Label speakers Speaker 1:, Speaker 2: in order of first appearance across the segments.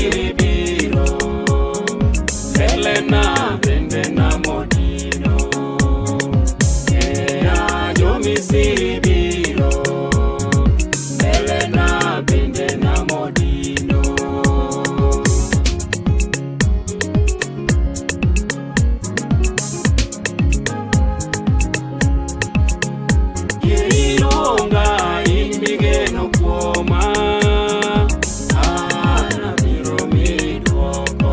Speaker 1: Jo-Misri biro, mbelena bende namodino. Ng'eya Jo-Misri biro, mbelena bende namodino. Yie iluonga in migeno kuoma, an abiro miyi dwoko.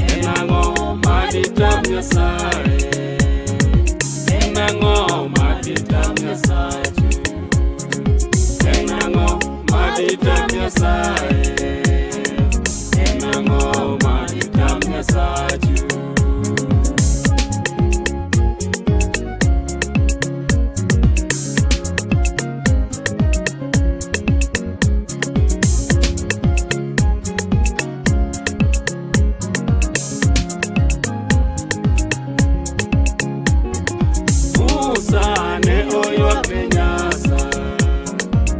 Speaker 1: En ang'o ma ditam Nyasaye? En ang'o ma ditam Nyasachu? En ang'o ma ditam Nyasaye? En ang'o ma ditam Nyasachu? Musa ne oywak ne Nyasaye,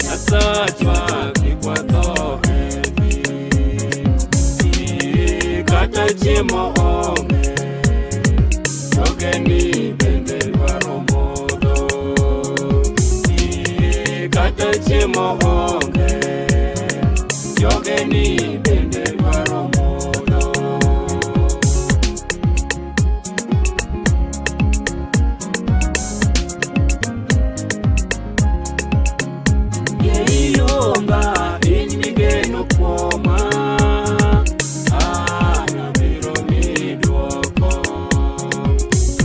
Speaker 1: Nyasachwa kik watho e thim. Kata chiemo onge, jogeni bende dwaro modho. Kata chiemo onge, jogeni bende dwaro modho. Yie iluonga in migeno kuoma, an abiro miyi dwoko.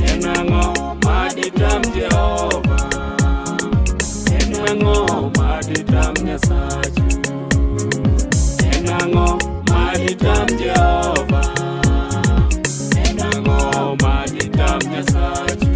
Speaker 1: En ang'o ma ditam Jehova? En ang'o ma ditam Nyasachu? En ang'o ma ditam Jehova? En ang'o ma ditam Nyasachu?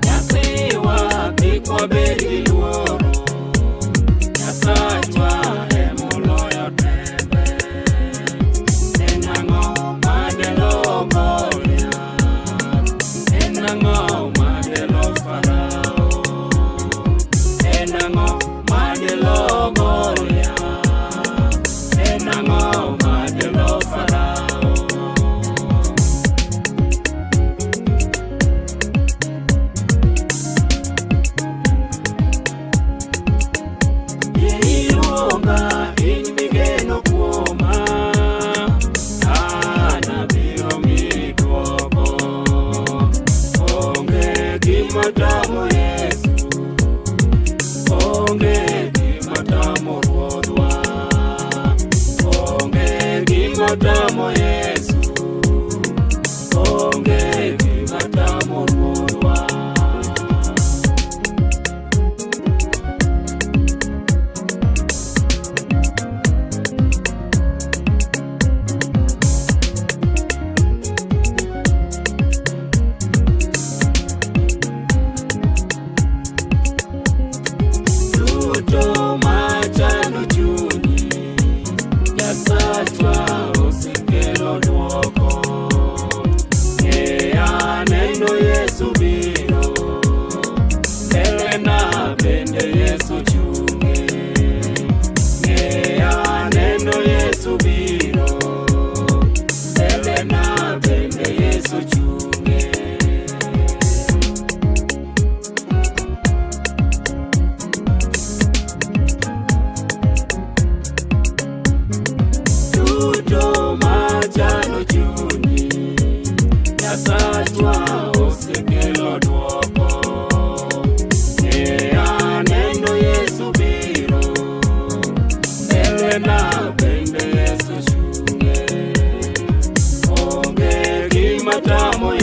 Speaker 1: Nyathiwa kik wabed gi luoro, Nyasachwa emoloyo tembe. En ang'o madelo Goliath? En ang'o madelo Farao? En ang'o madelo Goliath? En ang'o madelo Farao? Yie iluonga in migeno kuoma, an abiro miyi dwoko. Onge gima tamo Yesu, onge gima tamo Ruodhwa. Onge gima tamo Yesu, onge gima tamo Ruodhwa. Duto machando chunyi, Nyasachwa osekelo dwoko. Ng'eya neno Yesu biro, mbelena bende Yesu chunge. Ng'eya neno Yesu biro, mbelena bende Yesu chunge. Duto machando chunyi, Nyasachwa osekelo dwoko. Ng'eya neno Yesu biro, mbelena bende Yesu chunge. Onge gima tamo